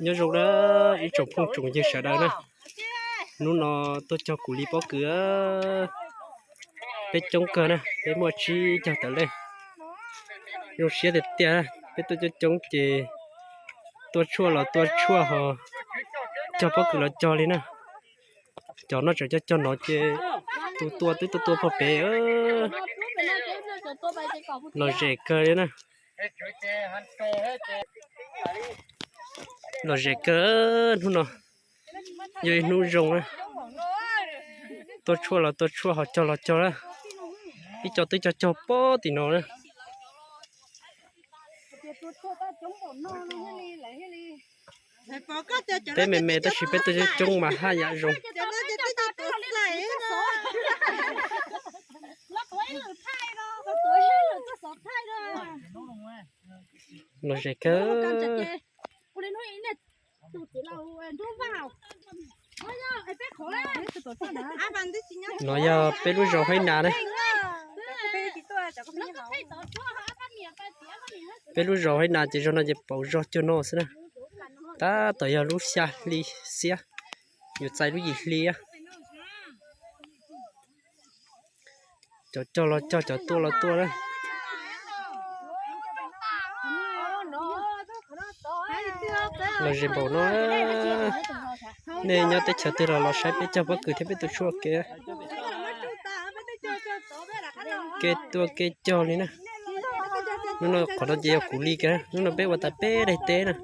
Nyob zoo na ib tsoom phooj tsoom ywg sawv daws na, hnub no tuaj cog kuv li pob kws, peb coob kawg na, peb muaj tsib caug tawm leej. Zoo siab tiag tiag, peb tuaj coob coob ces tuaj tshuaj los tuaj tshuaj ho cog pob kws los cog li na. Cov no tseem cog cog no ces tus tua twb tua tua pog pem. Lom zem kawg li na. Lom zem kawg, hnub no yog ib hnub zoo na. Tuaj tshuaj los tuaj tshuaj ho cog los cog na. Ib co twb cog cog pob tim no na. Peb me me tab sis peb tuaj coob coob mas haj yam zoo. Lom zem kawg. No yog peb lub zos Haib Nas na. Peb lub zos Haib Nas ces zos no ces pauv zog cuag no xwb na. Tab tom yog lub xya hli xiab, yuav txais lub yim hli. Cov cog los cog, cov tua los tua na. Lom zem npaum no, nej nyob teb chaws twg los los saib peb cog pob kws thiab peb tua tshuaj kev, kev tua kev cog li na. Hnub no qhov no ces yog kuv li kiag, hnub no peb ua tas peb daim teb na.